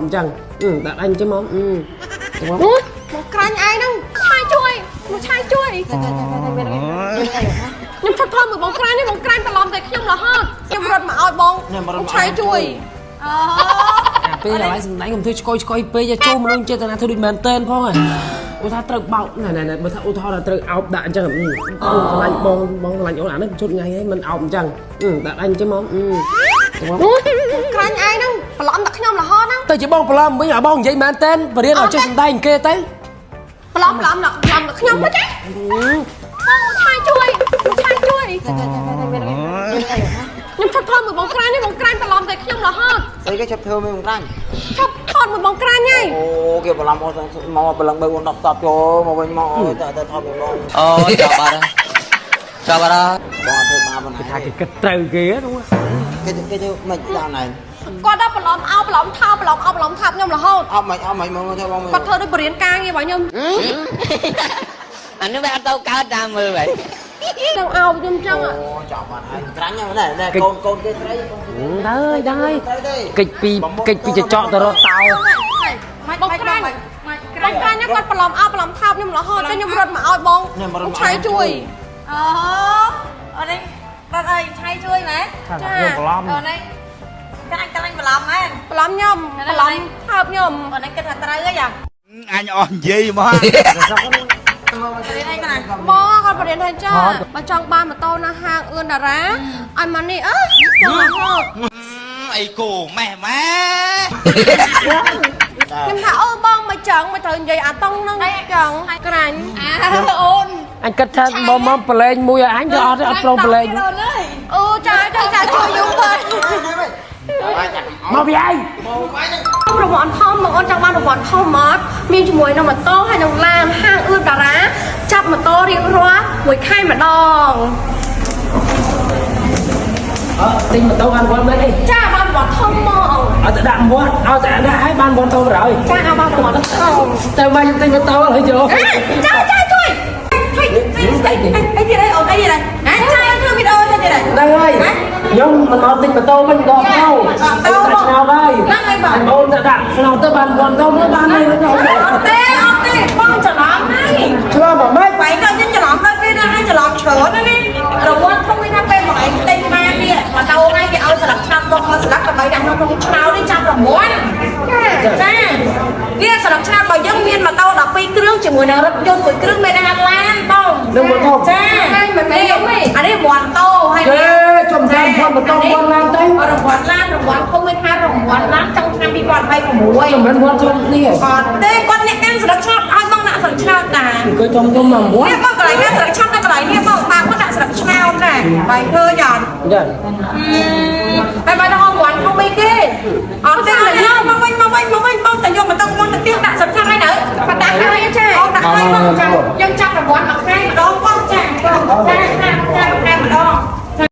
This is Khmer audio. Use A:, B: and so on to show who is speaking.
A: អញ្ចឹងដាក់អញចឹងមកអឺ
B: មកក្រាញ់ឯងហ្នឹងឆាយជួយមកឆាយជួយខ្ញុំឈប់ថតមួយបងក្រាញ់នេះបងក្រាញ់បន្លំតែខ្ញុំរហូតខ្ញុំរត់មកឲ្យបងឆាយជួយ
C: អូ
A: អាពេលឡើយសំដែងកុំធ្វើឆ្កយឆ្កយពេកចូលមនុស្សចេតនាធ្វើដូចមែនតែនផងហ៎ឧទាហរណ៍ត្រូវបោកណែណែបើថាឧទាហរណ៍ថាត្រូវអោបដាក់អញ្ចឹងអូស្រឡាញ់បងបងស្រឡាញ់អូនអានេះជុតថ្ងៃហ្នឹងមិនអោបអញ្ចឹងដាក់អញចឹងមកអឺ
B: ក្រាញ់ឯងហ្នឹងបន្លំតែខ្ញុំរហូតហ្នឹង
A: ទៅជាបងបន្លំវិញឲ្យបងនិយាយមែនតែនបរៀនឲ្យចេះសំដែងគេទៅ
B: បន្លំបន្លំបន្លំតែខ្ញុំមកចាបងឆាយជួយឆាយជួយខ្ញុំឈប់ថតមួយបងក្រាញ់នេះបងក្រាញ់បន្លំតែខ្ញុំរហូត
D: ស្អីគេឈប់ធ្វើមួយបងក្រាញ់
B: ឈប់ថតមួយបងក្រាញ់ហើយ
D: អូគេបន្លំអូមកបន្លំ3 4 10សពចូលមកវិញមកអូតែតែថតមួយបង
E: អូចាប់បាត់ហើយចាប់បាត់ហើយ
D: បងអត់ធ្វើបាបបង
A: ថាគេគិតត្រូវគេហ្នឹង
D: គេគេធ្វើមិនដល់ណៃ
B: គាត់ដល់បន្លំអោបន្លំថោបន្លំអោបន្លំថាប់ខ្ញុំរហូត
D: អត់មិនអត់មិនមកធ្វើបងមើល
B: គាត់ធ្វើដូចបរិញ្ញាការងាររបស់ខ្ញុំ
E: អានេះវាអត់ទៅកើតតាមមើលវិញ
B: នឹងអោបខ្ញុំចឹង
D: អូចាប់បាត់ហើយក្រាញ់ហ្នឹងណែកូនកូនគេស្រីកូនគេ
A: ដែរដែរ
D: ស្រីទេ
A: កិច្ចពីកិច្ចពីចចកទៅរត់តោ
B: បងក្រាញ់បងក្រាញ់គាត់បន្លំអោបន្លំថោខ្ញុំរហូតតែខ្ញុំរត់មកឲ្យបងឆាយជួយ
C: អូអូនេះបាត់អើយឆៃជួយមែន
A: ថាខ្ញុំបន្លំ
C: អូនេះក្រាញ់ក្រាញ់បន្លំមែន
B: បន្លំខ្ញុំបន្លំថោខ្ញុំ
C: អូនេះគិតថាត្រូវហីយ៉ា
F: អញអស់និយាយមក
C: រៀនអីក្រាញ់
B: បងគាត់បរិញ្ញាថាចាបើចង់បានម៉ូតូនៅហាងអឿនតារាឲ្យមកនេះអើចង់រហូត
F: អីគោម៉េះម៉ែ
B: ខ្ញុំថាអូបងមកចឹងមកត្រូវនិយាយអាតុងហ្នឹងចឹងក្រាញ់
C: អើអូន
A: អញគិតថាមកមកប្រឡែងមួយឲ្យអញទៅអត់ទេអត់ប្រងប្រឡែង
C: អូនអើយ
B: អូចាចាចាជួយយូរទៅ
A: មកពីឯង
B: រង្វាន់ធំបងអូនចង់បានរង្វាន់ធំមកមានជាមួយនឹងម៉ូតូហើយនឹងឡានហាងអឿនតារាចាប់ម៉ូតូរៀងរាល់មួយខែម្ដង
A: អើទិញម៉ូតូបានវត្តមែនអី
B: ចាបានរង្វាន់ធំមក
A: ឲ្យតែដាក់វត្តឲ្យតែដាក់ឲ្យបានវត្តធំហើយ
B: ចាឲ្យបានរង្វាន់ធំ
A: ទៅមកខ្ញុំទិញម៉ូតូហើយយក
B: ចាចាជួយ
C: អីទៀតអីអូនអីទៀតហ៎ឆៃធ្វើវីដេអូទៅទៀតហ៎
A: ហ្នឹងហើយខ្ញុំមិនមកទិញម៉ូតូវិញដកតោតែឆ្នោតហើយ
C: ហ្នឹងហើយបង
A: អូនតែដាក់ឆ្នោតទៅបានវត្តធំទៅបានហើយ
C: អត់ទេអត់ទេបងច្រឡំហើយ
A: ឆ្លោះមកម៉េច
C: បែងដល់ខ្ញុំច្រឡំដល់ពេលហ្នឹងហើយច្រឡំច្រើនណាស់នេះរង្វាន់ធំនេះថាពេលបងឯងទិញបាននេះម៉ូតូហ្នឹងគេឲ្យស្លាកឆ្នាំបងមកស្លាកដើម្បីដាក់ក្នុងក្នុងឆ្នោតនេះចាប់រង្វាន់ចាចាវាស្លាកឆ្នាំបើយើងមានម៉ូតូ12គ្រឿងជាមួយនឹងរថយន្តមួយគ្រឿងមានអាឡានបង
A: នឹងម៉ូតូ
C: ចា
B: មិនមែនខ្ញុំទេ
C: អានេះរង្វាន់តូហើយ
A: េចំតាមផងម៉ូតូវត្តឡានទៅ
C: រង្វាន់ឡានរង្វាន់ធំមានថារង្វាន់ឡានចុងឆ្នាំ2026
A: មិនមែនវត្តធំនេះ
C: អត់ទេគាត់អ្នកកាន់ស្លឹកឆ្នោតឲ្យបងដាក់ស្លឹកឆ្នោតតា
A: អង្គុយធំធំមកវត្ត
C: នេះបងកន្លែងណាស្លឹកឆ្នោតនៅកន្លែងនេះបងតាមគាត់ដាក់ស្លឹកឆ្នោតដែរបាយឃើញអត់
A: ចា
C: ហើយ